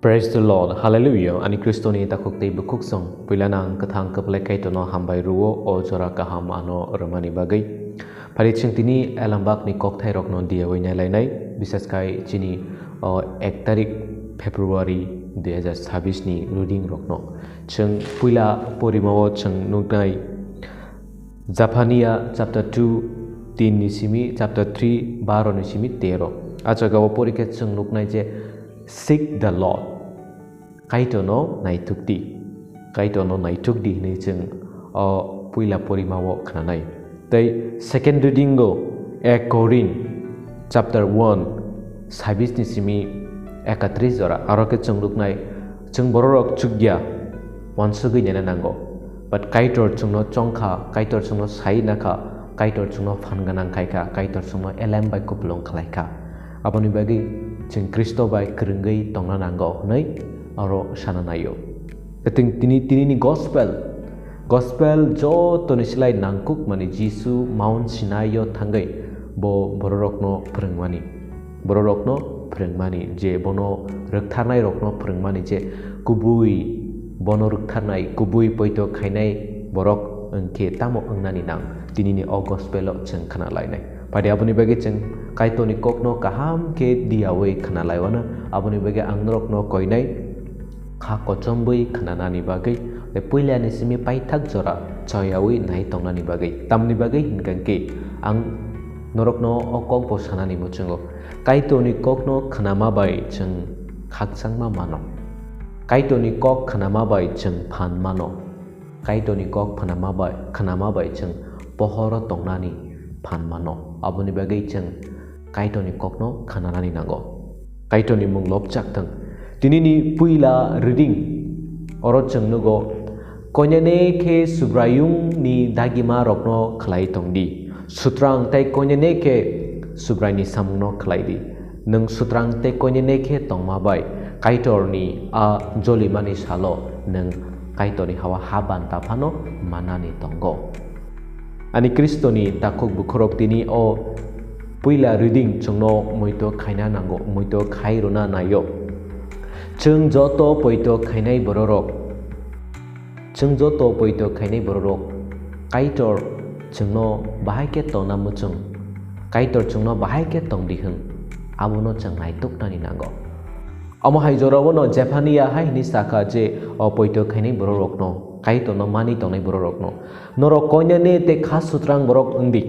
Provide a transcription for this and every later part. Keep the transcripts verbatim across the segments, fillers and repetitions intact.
Praise the Lord, Hallelujah, ani Kristoni takhuk tei bukhuk song, puila nang kwthang kwplai Kaitorno hambai rwo o jora kaham ano rwmani bagwi. Phari chwng tini elambakni kokthairokno diyawi nailainai, bises khai chini o ek tarik February dui hazar sabis ni reading rokno. Chwng puila porimao chwng nuknai Japhania chapter two, tin ni simi chapter three, baro ni simi tero. A jagao porikhe chwng nuknai je, "Seek the Lord." Kaitorno naithok di. Kaitorno naithok di hwnwi chwng o puila porimao khnanai. Tei second reading o ek Korin chapter one, sabis ni simi ekatris jora. Aro khe chwng nuknai, chwng bororok chukya, uansugwi naina nango. But Kaitor chwngno chongkha, Kaitor chwngno sai nakha, Kaitor chwngno phan gwnang khaikha, Kaitor chwngno elem bai kupulung khlaikha. Aboni bagwi chwng Khristo bai kwrwngwi tongna nango hwnwi aro sana naio. Tini, tini, tinini gospel, gospel jotoni slai nangkukmani Jisu Mount Sinai-o thangwi bo bororokno phwrwngmani. Bororokno phwrwngmani je bono rwktharnairokno phwrwngmani je kubui bono rwktharnai, kubui poito khainai borok wngkhe tamo wngnani nang? Tinini o gospel-o chwng khna lainai. Phadi aboni bagwi chwng Kaitorni kokno kaham khe diyawi khna laiwano. Aboni bagwi ang norokno koinai kha kochomwi khnanani bagwi, tei puilani simi paithak jora choyawi nai tongnani bagwi. Tamni bagwi hinkha khe ang norokno o kokbo sanani muchungo. Kaitorni kokno khnama bai chwng khakchangma mano. Kaitorni kok khnama bai chwng phan mano. Kaitorni kok khnama bai, khnama bai chwng pohoro tongnani phan mano. Aboni bagwi chwng Kaitorni kokno khnanani nango. Kaitorni mung lobjak thung. Tinini puila reading oro chwng nugo, "Koinene khe Subraiyungni dagima rokno khlai tongdi. Sutrang tei koinene khe Subraini samungno khlai di." Nwng sutrang tei koinene khe tongma bai Kaitorni a jolimani salo nwng Kaitorni hawa ha banta phano manani tongo. Ani Khristoni takhuk bukhurok tini o puila reading chwngno muito khaina nango, muito khai rwna naio. Chwng joto poito khainai bororok, chwng joto poito khainai bororok Kaitor chwngno bahai khe tongna muchung, Kaitor chwngno bahai khe tongdi hwn, abono chwng naituknani nango. Omo hai jorao no Jephania hai hwnwi sakha je o poito khainai bororokno, Kaitorno mani tongnai bororokno, "Norok koinene tei kha sutrang borok wngdi."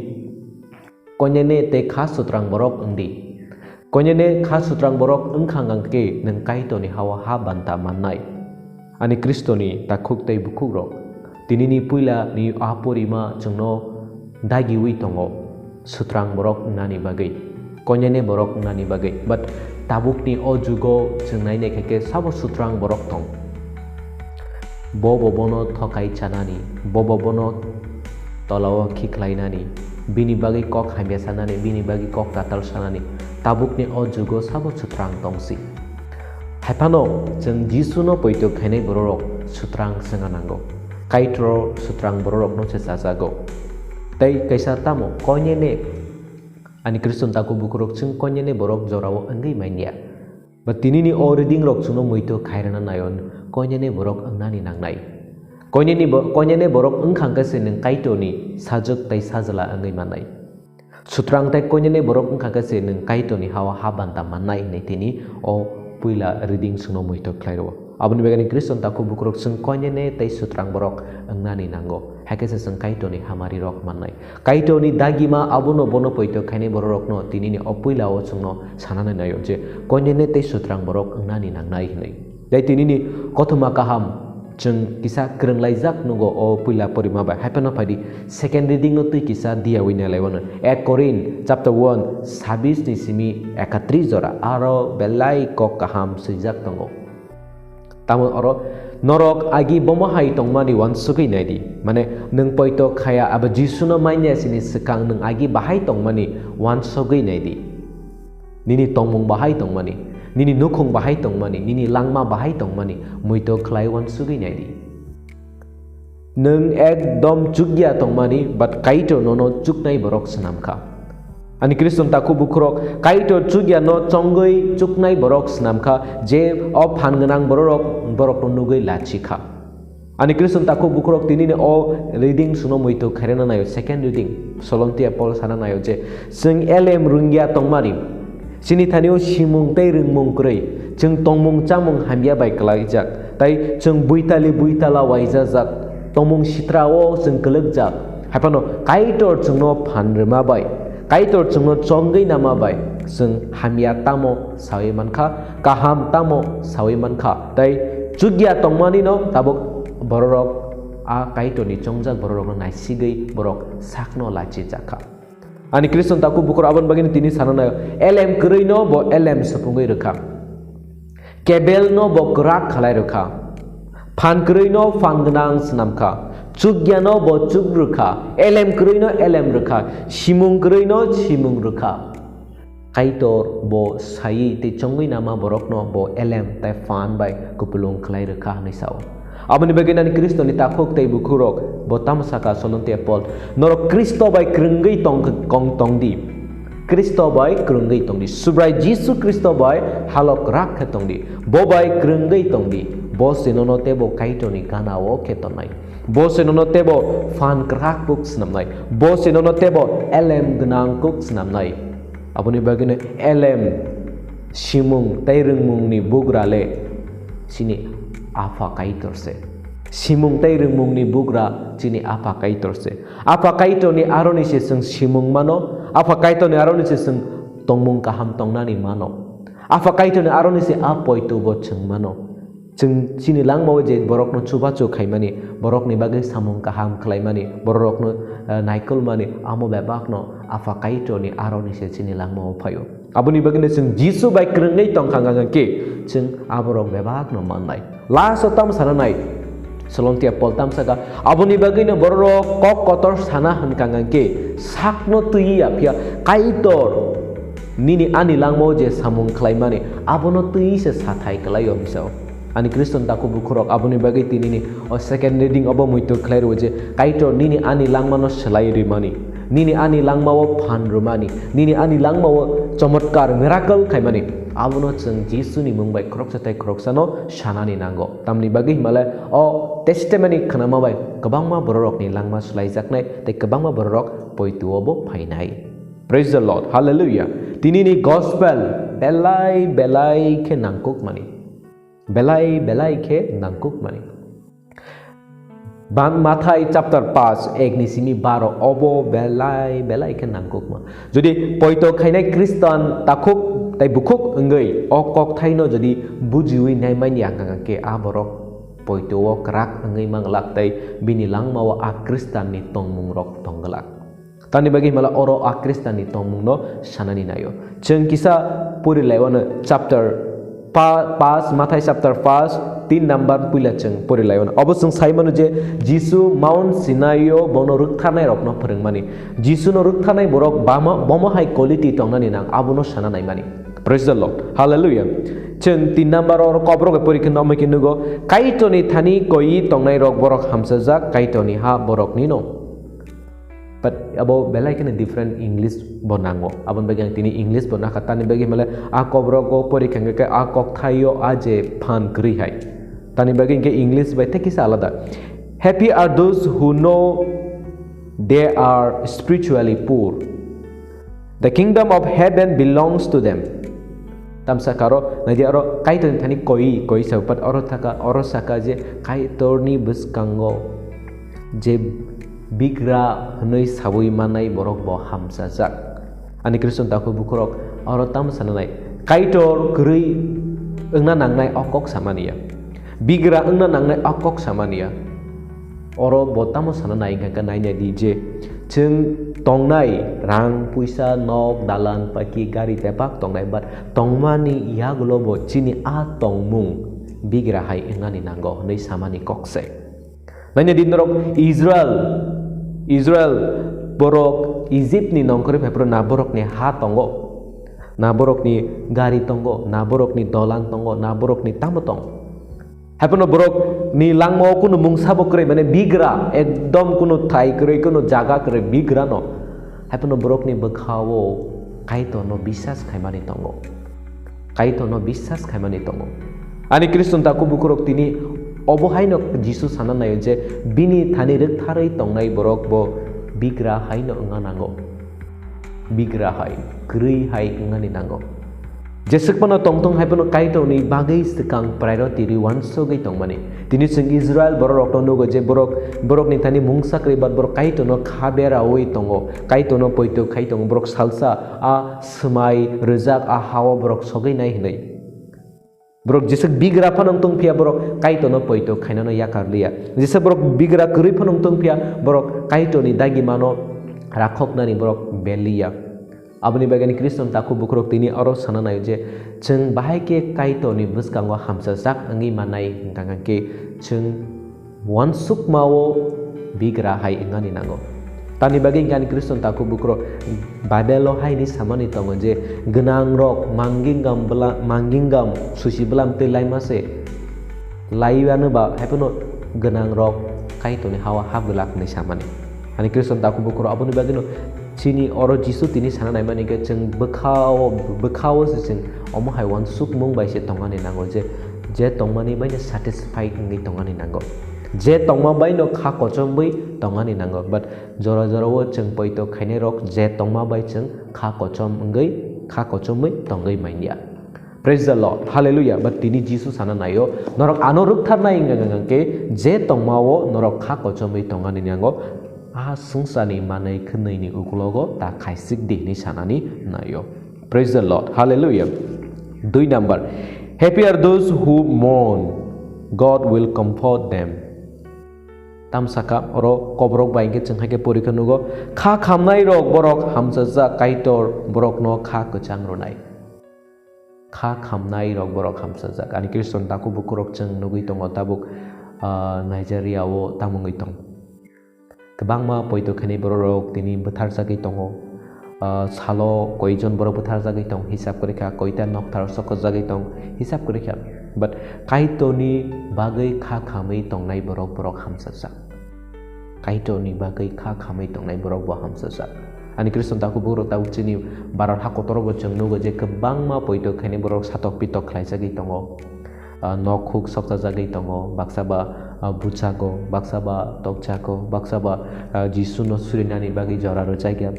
Koinene tei kha sutrang borok wngdi. Koinene kha sutrang borok wngkha hwnkhe nwng Kaitorni hawa ha banta mannai. Ani Khristoni takhuk tei bukhukrok, tinini puila ni a porima chwngno dagiwi tongo, sutrang borok wngnani bagwi, koinene borok wngnani bagwi. But tabukni o jugo chwng nainai khe sabo sutrang borok tong. Bobo bono thokai chanani, bobo bono tolao khiklainani, bini bagwi kok hamya sanani, bini bagwi kok tatal sanani, tabukni o jugo sabo sutrang tongsi. Haiphano chwng Jisuno poito khainai bororok sutrang swnga nango. Kaitoro sutrang bororokno se chajago. Tei kaisa tamo koinene, ani Khriston takhuk bukhurok chwng koinene borok jorao wngwi manya. Ba tinini o reading rok chwngno muito khairana nayon, koinene borok wngnani nangnai. Koinene bo-, koinene borok wngkha hwnkhe se nwng Kaitorni sajwk tei sajla wngwi mannai. Sutrang tei koinene borok wngkha khe se nwng Kaitorni hao ha banta mannai hwnwi tini o puila reading chwngno muito khlai rwo. Aboni bagwi Khriston takhuk bukhurok chwng koinene tei sutrang borok wngnani nango. Hakhe se chwng Kaitorni hamari rok mannai. Kaitorni dagima abono bono poito khainai bororokno tinini o puila o chwngno sanani naio je koinene tei sutrang borok wngnani nangnai hwnwi. Tei tinini kothoma kaham chwng kisa kwrwnglaijak nugo o puila porima bai. Haiphano phaidi second reading no twi kisa diyawi nailaio. Ek Korin chapter one, sabis ni simi ekatris jora aro belai kok kaham swijak tongo. Tamo oro norok agi bomo hai tongmani uansugwi naidi. Mane nwng poito khaya abo Jisuno manya sini swkang nwng agi bahai tongmani uansugwi naidi. Nini tongmung bahai tongmani, nini nukhung bahai tongmani, nini langma bahai tongmani, muito khlai uansugwi naidi. Nwng ekdom chukya tongmani, but Kaitor nono chuknai borok swnamkha. Ani Khriston takhuk bukhurok, Kaitor chukya no chongwi chuknai borok swnam kha, je o phan gwnang bororok borokno nugwi lachi kha. Ani Khriston takhuk bukhurok, tinini o reading chwngno muitu khairana naio, second reading, Solomtia Paul sana naio je, chwng elem rwngya tongmani, chini thanio simung tei rwngmung kwrwi, chwng tongmung chamung hamya bai klaijak, tai chwng buitali buitala waijajak, tongmung sitrao chwng kwlwkjak. Haiphano Kaitor chwngno phan rwma bai, Kaitor chwngno chongwi nama bai, chwng hamya tamo sawi mankha, kaham tamo sawi mankha, tei chukya tongmani no tabuk bororok a Kaitorni chongjak bororokno naisigwi borok sakno lachijakha. Ani Khriston takhuk bukhur, aboni bagwino tini sana naio, elem kwrwino bo elem supungwi rwkha, kebelno bo kwrak khalai rwkha, phan kwrwino phan gwnang swnamkha, chukyano bo chuk rwkha, elem kwrwino elem rwkha, simung kwrwino simung rwkha. Kaitor bo sayi tei chongwi nama borokno bo elem tei phan bai kupulung khlai rwkha hwnwi sao. Aboni bagwi nani Khristoni takhuk tei bukhurok bo tamo saka Solomtia Paul, "Norok Khristo bai kwrwngwi tong, kong tongdi. Khristo bai kwrwngwi tongdi. Subrai Jisu Khristo bai halok rak khe tongdi. Bo bai kwrwngwi tongdi. Bo se nono tebo Kaitorni gana-o khe tonnai." Bo se nono tebo phan kwrak kuk swnamnai. Bo se nono tebo elem gwnang kuk swnamnai. Aboni bagwino elem, simung tei rwngmungni bugra le chini Apha Kaitor se. Simung tei rwngmungni bugra chini Apha Kaitor se. Apha Kaitorni aroni se chwng simung mano. Apha Kaitorni aroni se chwng tongmung kaham tongnani mano. Apha Kaitorni aroni se a poito bo chwng mano. Chwng chini langmao je borokno chubachu khaimani, borokni bagwi samung kaham khlaimani, borokno, eh, naikolmani, amo bebakno Apha Kaitorni aroni se chini langmao phaio. Aboni bagwino chwng Jisu bai kwrwngwi tongkha hwnkha khe, chwng aborok bebakno mannai. Last o tamo sana nai, Solomtia Paul tamo saka, "Aboni bagwino bororok kok kotor sana hwnkha hwnkha khe, sakno twiwi ya phiya Kaitor nini ani langmao je samung khlaimani, abono twiwi se sathai kwlaio," hwnwi sao. Ani Khriston takhuk bukhurok, aboni bagwi tinini o second reading obo muitu khlai rwo je, Kaitor nini ani langmano swlai rwmani, nini ani langmao phan rwmani, nini ani langmao chomotkar, miracle khaimani, abono chwng Jisuni mung bai khoroksa tei khoroksano sanani nango. Tamni bagwi himale o testimony khnama bai kwbangma bororokni langma swlaijaknai tei kwbangma bororok poituobo phainai. Praise the Lord. Hallelujah. Tinini gospel belai belai khe nangkukmani. Belai belai khe nangkukmani. Ban Mathai chapter paanch, ek ni simi baro obo belai belai khe nangkukma. Jodi poito khainai Khristan takhuk tei bukhuk wngwi o kokthaino jodi bujiwi naimani hwnkha khe a borok poito o kwrak wngwi manglak tei bini langmao a Khristanni tongmungrok tongglak. Tamni bagwi himala oro a Khristanni tongmungno sanani naio. Chwng kisa pori laiwano chapter pa-, paanch, Mathai chapter paanch, tin number puila chwng pori laiwano. Obo chwng sai mano je Jisu Mount Sinai-o bono rwktharnairokno phwrwngmani. Jisuno rwktharnai borok bama-, bomo hai quality tongnani nang abono sana naimani. Praise the Lord. Hallelujah. Chwng tin number oro kobrok bai pori khe nokmai khe nugo, Kaitorni thani koi tongnairok borok hamchajak, Kaitorni ha boroknino. But abo belai kheno different English bo nango. Aboni bagwi ang tini English bo nakha, tamni bagwi himale a kobrok o pori kha hwnkhe a kokthaio a je phan kwrwi hai. Tamni bagwi hwnkhe English bai tei kisa alada. "Happy are those who know they are spiritually poor. The kingdom of heaven belongs to them." Tamsa karo, naidi aro Kaitorni thani koi, koi sa, but oro thaka, oro saka je Kaitorni bwskango je bigra hwnwi sawi manai borok bo hamsajak. Ani Khriston takhuk bukhurok oro tamo sana nai, Kaitor kwrwi wngna nangnai o kok samani ya. Bigra wngna nangnai o kok samani ya. Oro bo tamo sana nai hwnkha khe nainai di je chwng tongnai rang puisa, nok, dalan, paki, gari bebak tongnai, but tongmani yagulo bo chini a tongmung bigra hai wngnani nango hwnwi samani kok se. Nainai di norok Israel, Israel borok Egypt ni nongkhorwi phaiphuru na borokni ha tongo, na borokni gari tongo, na borokni dolan tongo, na borokni tamo tong. Haiphano borok ni langmao kunu mungsa bo kwrwi, mane bigra, ekdom kunu thai kwrwi, kunu jaga kwrwi, bigra no. Haiphano borokni bwkhao Kaitorno biswas khaimani tongo. Kaitorno biswas khaimani tongo. Ani Khriston takhuk bukhurok tini obo haino Jisu sana naio je bini thani rwktharwi tongnai borok bo bigra haino wngna nango. Bigra hai, kwrwi hai wngnani nango. Jeswk phano tongthong hai phano Kaitorni bagwi swkang priority rwi uansugwi tongmani. Tini chwng Israel bororokno nugo je borok, borokni thani mungsa kwrwi, but borok Kaitorno kha beraui tongo, Kaitorno poito khai tongo, borok salsa a swmai rwjak a hao borok sogwi nai hwnwi. Borok jeswk bigra phano wng tong phiya, borok Kaitorno poito khainano yakar liya. Jesa borok bigra kwrwi phano wng tong phiya, borok Kaitorni dagimano rakhoknani borok bel liya. Aboni bagwi ani Khriston takhuk bukhurok tini oro sana naio je chwng bahai khe Kaitorni bwskango hamsajak wngwi mannai hwnkha khe chwng uansukmao bigra hai wngnani nango. Tamni bagwi hwnkhe ani Khriston takhuk bukhurok Bible-o hai hwnwi samani tongo je, "Gwnangrok mangingam bwla-, mangingam susi bwlam twi laima se laiwano ba hai phano gwnangrok Kaitorni hao hap glak," hwnwi samani. Ani Khriston takhuk bukhurok aboni bagwino chini oro Jisu tini sana naimani khe chwng bwkhao, bwkhao se chwng omo hai uansukmung bai se tongani nango je, je tongmani baino satisfied wngwi tongani nango. Je tongma baino kha kochomwi tongani nango. But jora jorao chwng poito khainairok je tongma bai chwng kha kochom wngwi, kha kochomwi tongwi manya. Praise the Lord. Hallelujah. But tini Jisu sana naio, norok ano rwktharnai wngkha khe je tongmao norok kha kochomwi tongani nango, a swngcharni manwi khwnwini uklogo ta khaisik di hwnwi sanani naio. Praise the Lord. Hallelujah. Dui number. Happy are those who mourn. God will comfort them. Tamsaka oro koborok bai hwnkhe chwng hai khe porikha nugo, kha khamnai rok borok hamsajak, Kaitor borokno kha kwchang rwnai. Kha khamnai rok borok hamsajak. Ani Khriston takhuk bukhurok chwng nugwi tongo tabuk, ah, Nigeria o tamo wngwi tong. Kwbangma poito khainai borok rok tini bwtharjagwi tongo. Ah, salo koijon borok bwtharjagwi tong hisab kwrwi kha, koita nokthar sokojagwi tong hisab kwrwi kha. But Kaitorni bagwi kha khamwi tongnai borok, borok hamsajak. Kaitorni bagwi kha khamwi tongnai borok bo hamsajak. Ani Khriston takhuk bukhurok tabuk chini Bharat hakotoro bo chwng nugo je kwbangma poito khainai borok satok pitok khlaijagwi tongo. Ah, nok huk sokchajagwi tongo, baksa ba, ah, buchago, baksa ba tokchago, baksa ba, ah, Jisuno surinani bagwi jora rwjakya.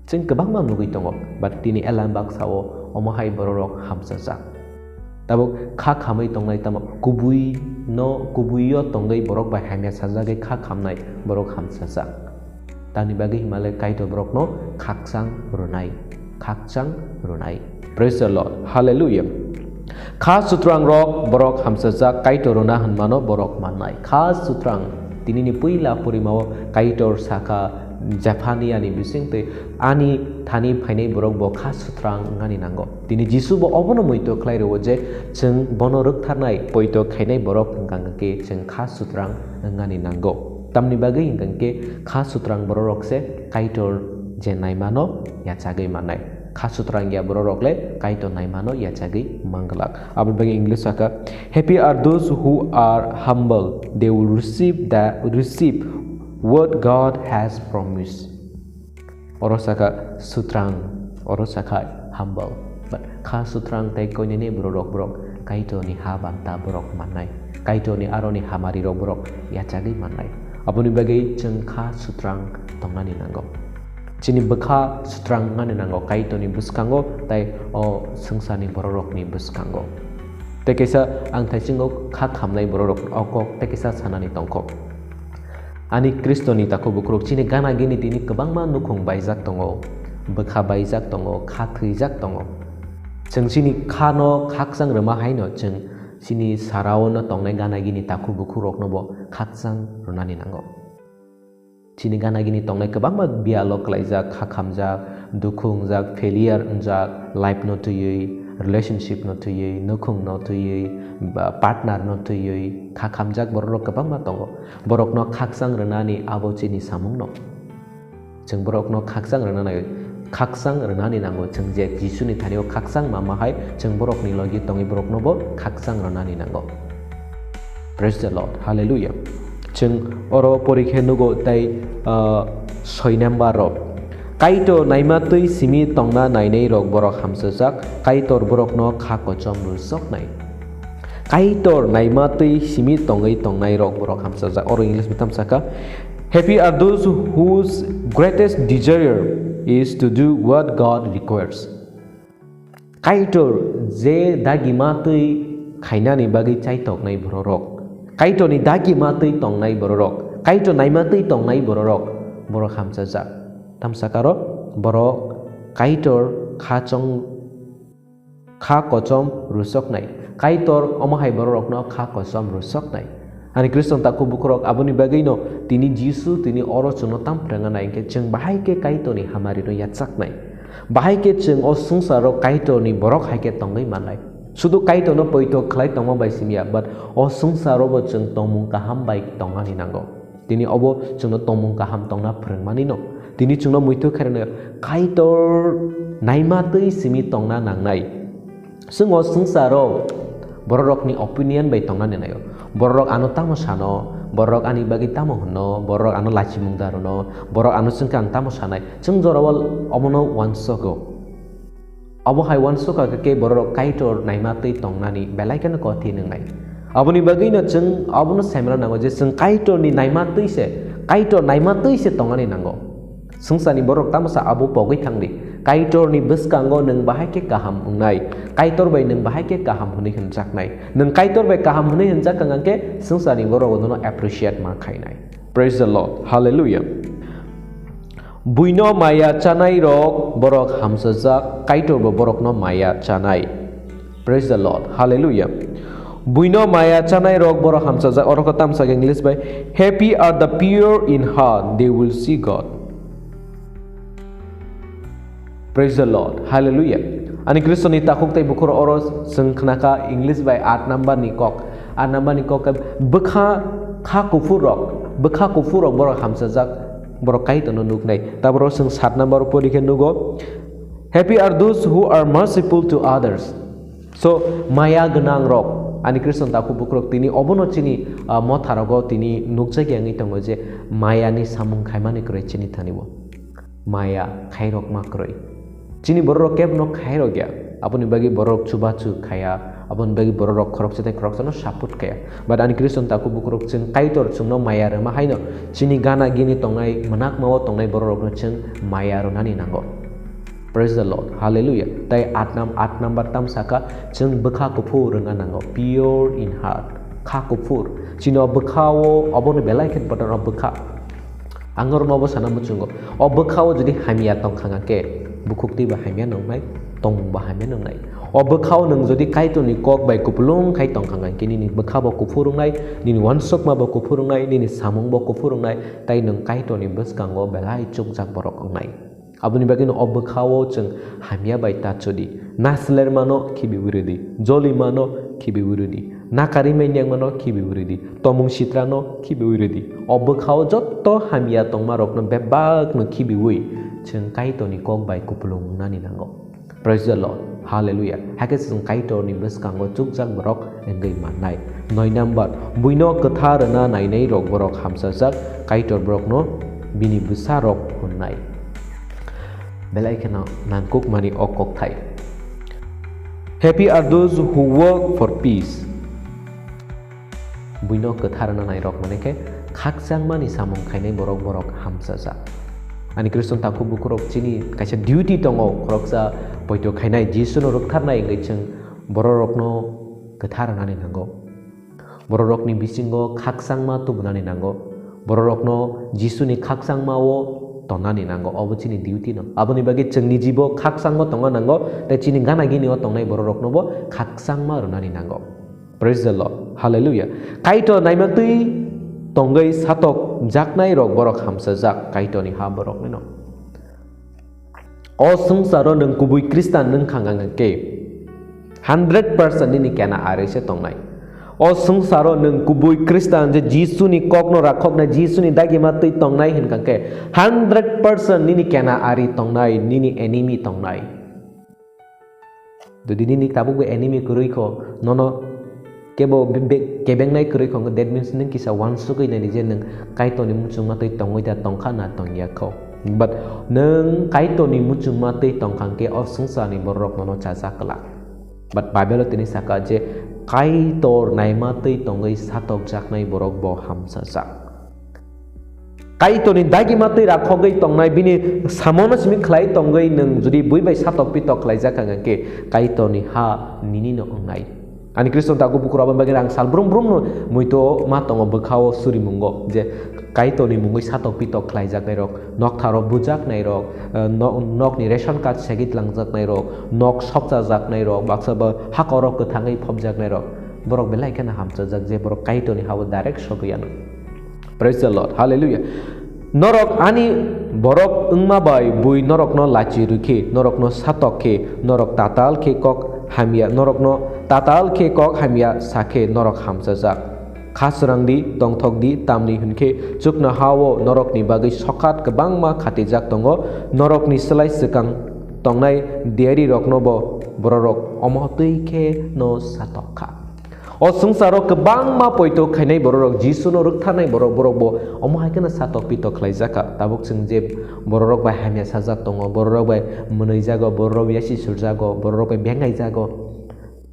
Chwng kwbangma nugwi tongo, but tini elam baksa-o omo hai bororok hamsajak. Tabuk kha khamwi tongnai tamo kubui no, kubui-o tongwi borok bai hamya sajagwi kha khamnai borok hamsajak. Tamni bagwi himale Kaitor borokno khakchang rwnai, khakchang rwnai. Praise the Lord. Hallelujah. Kha sutrang rok borok hamsajak, Kaitor rwna hwnmano borok mannai. Kha sutrang, tinini puila porimao Kaitor sakha Jephaniani bisingtwi, "Ani thani phainai borok bo kha sutrang wngani nango." Tini Jisu bo obono muitu khlai rwo je chwng bono rwktharnai poito khainai borok hwnkha khe chwng kha sutrang wngani nango. Tamni bagwi hwnkha khe kha sutrang bororok se Kaitor je naimano yachagwi mannai. Kha sutrang ya bororok le Kaitor naimano yachagwi manglak. Aboni bagwi English saka, "Happy are those who are humble, they will receive the, receive what God has promised." Oro saka sutrang, oro saka humble. But kha sutrang tei koinene bororok borok Kaitorni ha banta borok mannai. Kaitorni aroni hamari rok borok yachagwi mannai. Aboni bagwi chwng kha sutrang tongnani nango. Chini bwkha sutrang wngani nango Kaitorni bwskango tei o swngcharni bororokni bwskango. Tei kaisa ang thaisingo kha khamnai bororok o kok tei kaisa sanani tongkho. Ani Khristoni takhuk bukhurok chini gana gini tini kwbangma nukhung baijak tongo, bwkha baijak tongo, kha thwijak tongo. Chwng chini khano khakchang rwma haino chwng chini saraono tongnai gana gini takhuk bukhurokno bo khakchang rwnani nango. Chini gana gini tongnai kwbangma biyalo klaijak, kha khamjak, dukhu wngjak, failure wngjak, life no twiwi, relationship no twiwi, nukhung no twiwi, ba partner no twiwi, kha khamjak bororok kwbangma tongo. Borokno khakchang rwnani abo chini samungno. Chwng borokno khakchang rwna nai, khakchang rwnani nango. Chwng je Jisuni thani-o khakchang ma ma hai chwng borokni logi tongwi borokno bo khakchang rwnani nango. Praise the Lord. Hallelujah. Chwng oro porikhe nugo tei, ah, soi number rok. Kaitor naima twi simi tongna nainai rok borok hamsajak, Kaitor borokno kha kochom rwsoknai. Kaitor naima twi simi tongwi tongnai rok borok hamsajak. Oro English mitam saka, "Happy are those whose greatest desire is to do what God requires." Kaitor je dagima twi khainani bagwi chaitoknai bororok, Kaitorni dagima twi tongnai bororok, Kaitor naima twi tongnai bororok, borok hamsajak. Tamsakaro borok Kaitor kha chong, kha kochom rwsoknai. Kaitor omo hai bororokno kha kochom rwsoknai. Ani Khristan takhuk bukhurok, aboni bagwino tini Jisu tini oro chwngno tam phrwngna nai hwnkhe chwng bahai khe Kaitorni hamarino yachaknai. Bahai khe chwng o swngcharo Kaitorni borok hai khe tongwi mannai. Sudu Kaitorno poito khlai tongma bai simi ya, but o swngcharobo chwng tongmung kaham bai tongnani nango. Tini obo chwngno tongmung kaham tongna phrwngmani no. Tini chwngno muitu khairoknai, Kaitor naima twi simi tongna nangnai. Chwng o swngcharo bororokni opinion bai tongnani naio. Bororok ano tamo sano, bororok ani bagwi tamo hwnno, bororok ano lachimung da rwno, borok ano chwngkhe ang tamo sanai. Chwng jorao omono uansogo. Obo hai uansukha khe bororok Kaitor naima twi tongnani belai kheno kothai wngnai. Aboni bagwino chwng abono saimano nango je chwng Kaitorni naima twi se, Kaitor naima twi se tongnani nango. Swngcharni borok tamo sa abo pogwi thangdi. Kaitorni bwskango nwng bahai khe kaham wngnai. Kaitor bai nwng bahai khe kaham hwnwi hwnjaknai. Nwng Kaitor bai kaham hwnwi hwnjak kha hwnkhe swngcharni borok nono appreciate ma khainai. Praise the Lord. Hallelujah. Buino maya chanai rok borok hamsajak, Kaitor bo borokno maya chanai. Praise the Lord. Hallelujah. Buino maya chanai rok borok hamsajak. Oro khe tamsa khe English bai, "Happy are the pure in heart, they will see God." Praise the Lord. Hallelujah. Ani Khristoni takhuk tei bukhuk oro chwng khnakha English bai aat number ni kok. Aat number ni kok khe bwkha kha kuphur rok, bwkha kuphur rok borok hamsajak, borok Kaitorno nuknai. Taboro chwng saat number pori khe nugo, "Happy are those who are merciful to others." So, maya gwnang rok, ani Khristan takhuk bukhuk rok tini obono chini, ah, motha rogo tini nukjagya wngwi tongo je maya ni samung khaimani kwrwi chini thani bo. Maya khairokma kwrwi. Chini bororok kebno khairokya. Aboni bagwi bororok chubachu khaya. Aboni bagwi bororok khoroksa tei khoroksano support khaya. But ani Khristan takhuk bukhuk rok chwng Kaitor chwngno maya rwma haino chini gana gini tongnai, mwnakmao tongnai bororokno chwng maya rwnani nango. Praise the Lord. Hallelujah. Tai aat nam-, aat number tam saka, chwng bwkha kuphur rwna nango. Pure in heart. Kha kuphur. Chini o bwkha o, obono belai khe important o bwkha. Ang norokno obo sana muchungo. O bwkha o jodi hamya tongkha hwnkhe, bukhuk twi bo hamya nwngnai, tongmung bo hamya nwngnai. O bwkha o nwng jodi Kaitorni kok bai kupulung khai tongkha hwnkhe, nini bwkha bo kuphur wngnai, nini uansukma bo kuphur wngnai, nini samung bo kuphur wngnai, tai nwng Kaitorni bwskango belai chukjak borok wngnai. Aboni bagwino o bwkha o chwng hamya bai ta chodi. Naslermano khibiwi rwdi, jolimano khibiwi rwdi, nakari manyakmano khibiwi rwdi, tomung sitrano khibiwi rwdi. O bwkha o jotto hamya tongmarokno bebakno khibiwi chwng Kaitorni kok bai kupulung wngnani nango. Praise the Lord. Hallelujah. Hakhe chwng Kaitorni bwskango chukjak borok wngwi mannai. Noi number, buino kwthar rwna nainai rok borok hamsajak, Kaitor borokno bini bwsa rok hwnnai. Belai kheno nangkukmani o kokthai. Happy are those who work for peace. Buino kwthar rwna nairok mane khe khakchangmani samung khainai borok, borok hamsajak. Ani Khristan takhuk bukhurok chini kaisa duty tongo, khoroksa poito khainai, Jisuno rwktharnai wngwi chwng bororokno kwthar rwnani nango. Bororokni bisingo khakchangma tubunani nango. Bororokno Jisuni khakchangmao tonnani nango. Obo chini duty no. Aboni bagwi chwng nijibo khakchangma tongna nango, tei chini gana gini o tongnai bororoknobo khakchangma rwnani nango. Praise the Lord. Hallelujah. Kaitor naima twi tongwi satok jaknai rok borok hamsajak Kaitorni ha borokni no. O swngcharo nwng kubui Khristan nwng kha hwnkhe, hundred percent nini kena ari se tongnai. O swngcharo nwng kubui Khristan je Jisuni kokno rakhoknai, Jisuni dagima twi tongnai hwnkhe, hundred percent nini kena ari tongnai, nini enemy tongnai. Jodi nini tabukbo enemy kwrwi kho, nono kebo be-, be-, kebengnai kwrwi kho, that means nwng kisa uansugwi nai je nwng Kaitorni muchungma twi tongwi da tongkha na tongya kho. But nwng Kaitorni muchungma twi tongkha hwnkhe o swngcharni bororok nono chajak glak. But Bible-o tini saka je Kaitor naima twi tongwi satokjaknai borok bo hamchajak. Kaitorni dagima twi rakhogwi tongnai bini samono simi khlai tongwi nwng jodi bui bai satok pitok khlaijak kha hwnkhe Kaitorni ha ninino wngnai. Ani Khristo takhuk bukhuk rok aboni bagwi ang sal brum brumno muitu ma tongo bwkhao surimungo je Kaitorni mungwi satok pitok khlaijaknairok, noktharo bujaknairok, eh, no-, nokni ration card segwi tlangjaknairok, nok sopchajaknairok, baksa ba hakorok kwthangwi phobjaknairok. Borok belai kheno hamchajak je borok Kaitorni ha-o direct sogwi anw. Praise the Lord. Hallelujah. Norok ani borok wngma bai bui norokno lachi rwkhe, norokno satok khe, norok tatal khe kok hamya, norokno tatal khe kok hamya sakhe norok hamchajak. Kha srang di, tongthok di, tamni hwn khe chuknoha-o norokni bagwi sokat kwbangma khatijak tongo, norokni slai swkang tongnai diyarirokno bo bororok omo twi khe no satok kha. O swngcharo kwbangma poito khainai bororok, Jisuno rwktharnai borok, borok bo omo hai kheno satok pitok khlaijak kha. Tabuk chwng je bororok bai hamya sajak tongo, bororok bai mwnwijago, bororok yasi surjago, bororok bai bengaijago.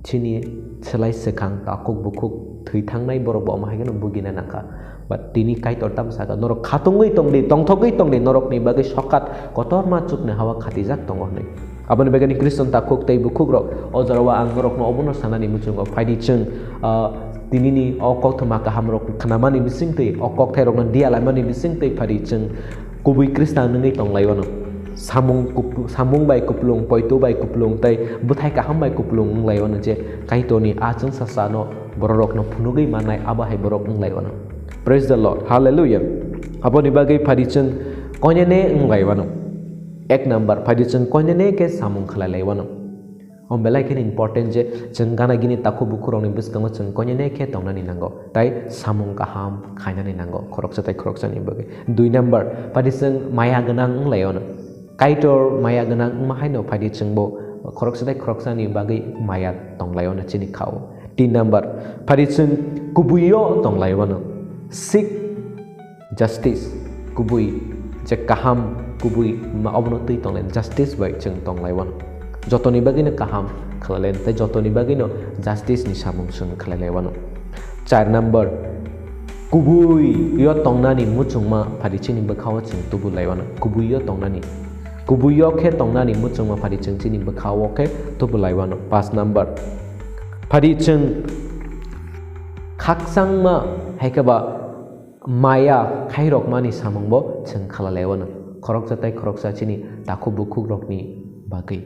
Chini slai swkang takhuk bukhuk thwi thangnai borok bo omo hai kheno bugina nangkha. But tini Kaitor tamo saka, "Norok khatungwi tongdi, tongthokgwi tongdi, norokni bagwi sokat kotorma chuknoha-o khatijak tongo," hwnwi. Aboni bagwi Khristo takhuk tei bukhukrok, o jorao ang norokno obono sanani muchungo phaidi chwng, ah, tinini o koktwma kahamrok khnamani bisingtwi, o kokthairokno diya laimani bisingtwi phaidi chwng kubui Khristan wngwi tonglaio no. Samung kup-, samung bai kuplung, poito bai kuplung tei bwthai kaham bai kuplung wnglaio no je Kaitorni a chwngsasano bororokno phunugwi mannai abo hai borok wnglaio no. Praise the Lord. Hallelujah. Aboni bagwi phaidi chwng koinene wnglaio no. Ek number, phaidi chwng koinene khe samung khlailaio no. Om belai kheno important je chwng gana gini takhuk bukhurokni bwskango chwng koinene khe tongnani nango, tai samung kaham khainani nango khoroksa tai khoroksani bagwi. Dui number, phaidi chwng maya gwnang wnglaio no. Kaitor maya gwnang wngma haino phaidi chwngbo khoroksa tai khoroksani bagwi maya tonglaio no chini kha-o. Tin number, phaidi chwng kubuio tonglaio no. Sik justice, kubui je kaham, kubui ma obono twi tonglai, justice bai chwng tonglaiwano. Jotoni bagwino kaham khlailai tei jotoni bagwino justice ni samung chwng khlailaiwano. Char number, kubui yo tongnani muchungma phaidi chini bwkhao chwng tubulaiwano. Kubui yo tongnani, kubui yo khe tongnani muchungma phaidi chwng chini bwkhao khe tubulaiwano. Paanch number, phaidi chwng khakchangma hai khe ba maya khairokmani samungbo chwng khlailaio no. Khoroksa tai khoroksa chini takhuk bukhukrokni bagwi.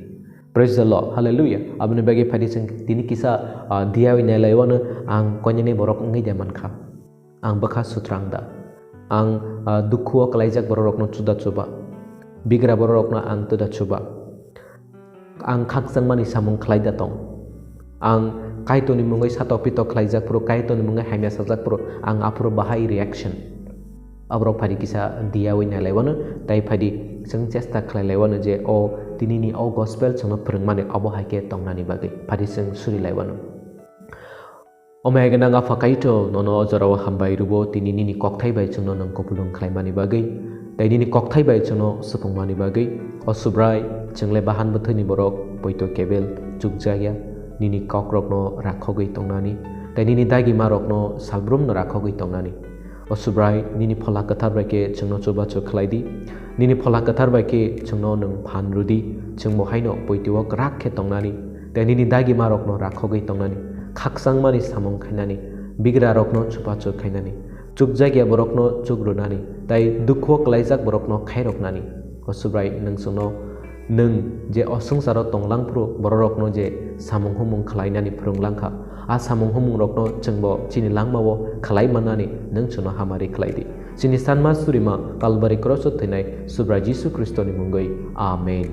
Praise the Lord. Hallelujah. Aboni bagwi phaidi chwng tini kisa, ah, diyawi nailaio no, ang koinani borok wngwi de mankha. Ang bwkha sutrang da. Ang, ah, dukhuo kwlaijak bororokno chuda chuba. Bigra bororokno ang tuda chuba. Ang khakchangmani samung khlai da tong. Ang Kaitorni mungwi satok pitok khlaijak phuru, Kaitorni mungwi hamya sajak phuru, ang aphuru bahai reaction. Aborok phaidi kisa diyawi nailaio no, tai phaidi chwng chesta khlailaio no je o tinini o gospel chwngno phwrwngmani obo hai khe tongnani bagwi phaidi chwng surilaio no. Omo hai gwnang Apha Kaitor, nono o jorao hambai rwo, tini nini kokthai bai chwngno nwng kupulung khlaimani bagwi, tei nini kokthai bai chwngno supungmani bagwi. O Subrai, chwngle bahan bwthwini borok, poito kebel, chukjakya, nini kokrokno rakhogwi tongnani, tei nini dagimarokno salbrumno rakhogwi tongnani. O Subrai, nini Phola Kwthar bai khe chwngno chubachu khlai di. Nini Phola Kwthar bai khe chwngno nwng phan rw di, chwngbo haino poitio kwrak khe tongnani, tei nini dagimarokno rakhogwi tongnani, khakchangmani samung khainani, bigrarokno chubachu khainani, chukjakya borokno chuk rwnani, tei dukhuo kwlaijak borokno khairoknani. O Subrai, nwng chwngno nwng je o swngcharo tonglang phuru bororokno je samung humung khlainani phwrwng langkha, a samung humungrokno chwngbo chini langmao khlai mannani nwng chwngno hamari khlai di. Chini sanma surima Kalbari kroso thwinai Subrai Jisu Khristoni mungwi. Amen.